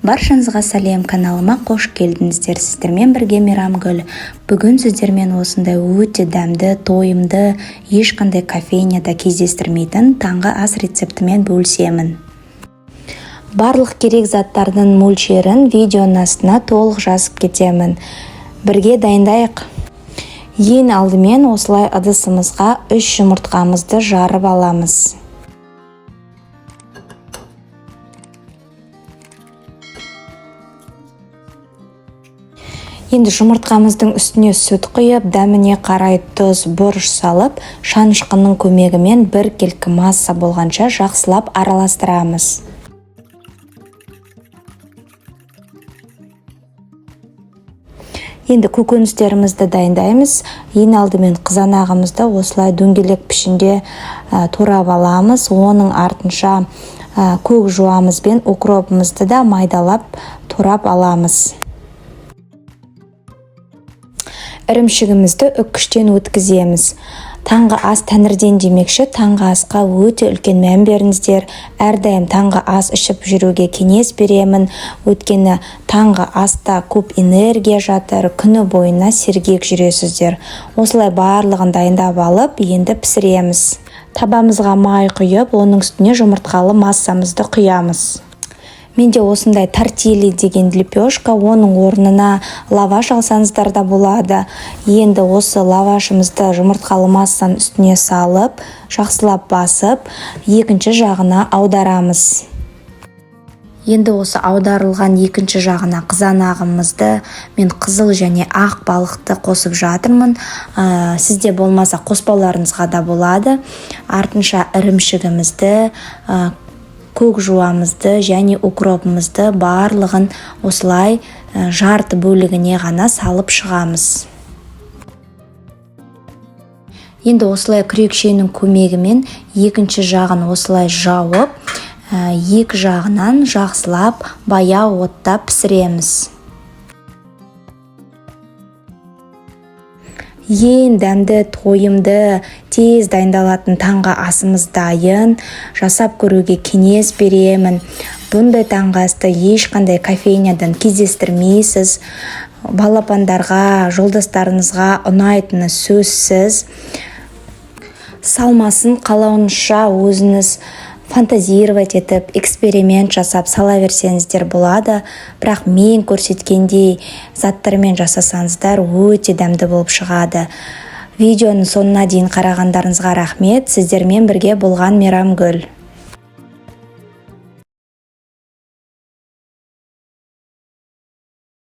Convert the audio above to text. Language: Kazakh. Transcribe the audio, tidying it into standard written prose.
Баршаңызға сәлем, каналыма қош келдіңіздер. Сіздермен бірге Мейрамгүл. Бүгін сіздермен осындай өте дәмді, тойымды, ешқандай кофейняда кездестірмейтін таңғы ас рецептімен бөлісемін. Барлық керек заттардың мөлшерін видеоның астына толық жазып кетемін. Бірге дайындайық. Ең алдымен осылай ыдысымызға 3 жұмыртқамызды жарып аламыз. Енді жұмыртқамыздың үстіне сүт құйып, дәміне қарай тұз, бұрыш салып, шанышқының көмегімен біркелкі масса болғанша жақсылап араластырамыз. Енді көкөністерімізді дайындаймыз. Ең алдымен қызанағымызды осылай дөңгелек пішінде турап аламыз. Оның артынша көк жуамыз бен укропымызды да майдалап турап аламыз. Ірімшігімізді үккіштен өткіземіз. Таңғы ас тәңірден демекші, таңғы асқа өте үлкен мән беріңіздер. Әрдайым таңғы ас ішіп жүруге кеңес беремін. Өйткені таңғы аста көп энергия жатыр, күні бойына сергек жүресіздер. Осылай барлығын дайындап алып, енді пісіреміз. Табамызға май құйып, оның үстіне жұмыртқалы массамызды құямыз. Менде осындай тортильи деген лепешка, оның орнына лаваш алсаңыздар да болады. Енді осы лавашымызды жұмыртқалы массаның үстіне салып, жақсылап басып, екінші жағына аударамыз. Енді осы аударылған екінші жағына қызанағымызды мен қызыл және ақ балықты қосып жатырмын. Сізде болмаса қоспауларыңызға да болады. Артынша ірімшігімізді, көк жуамызды және укропымызды барлығын осылай жарты бөлігіне ғана салып шығамыз. Енді осылай күрекшенің көмегімен екінші жағын осылай жауып, екі жағынан жақсылап баяу отта пісіреміз. Ең дәмді, тойымды, тез дайындалатын таңғы асымыз дайын. Жасап көруге кеңес беремін. Бұндай таңғы асты ешқандай кофейнядан кездестірмейсіз. Балапандарға, жолдастарыңызға ұнайтыны сөзсіз. Салмасын қалауынша өзіңіз фантазировать етіп, эксперимент жасап сала берсеңіздер болады. Бірақ мен көрсеткендей заттармен жасасаңыздар өте дәмді болып шығады. Видеоның соңына дейін қарағандарыңызға рахмет. Сіздермен бірге болған Мейрамгүл.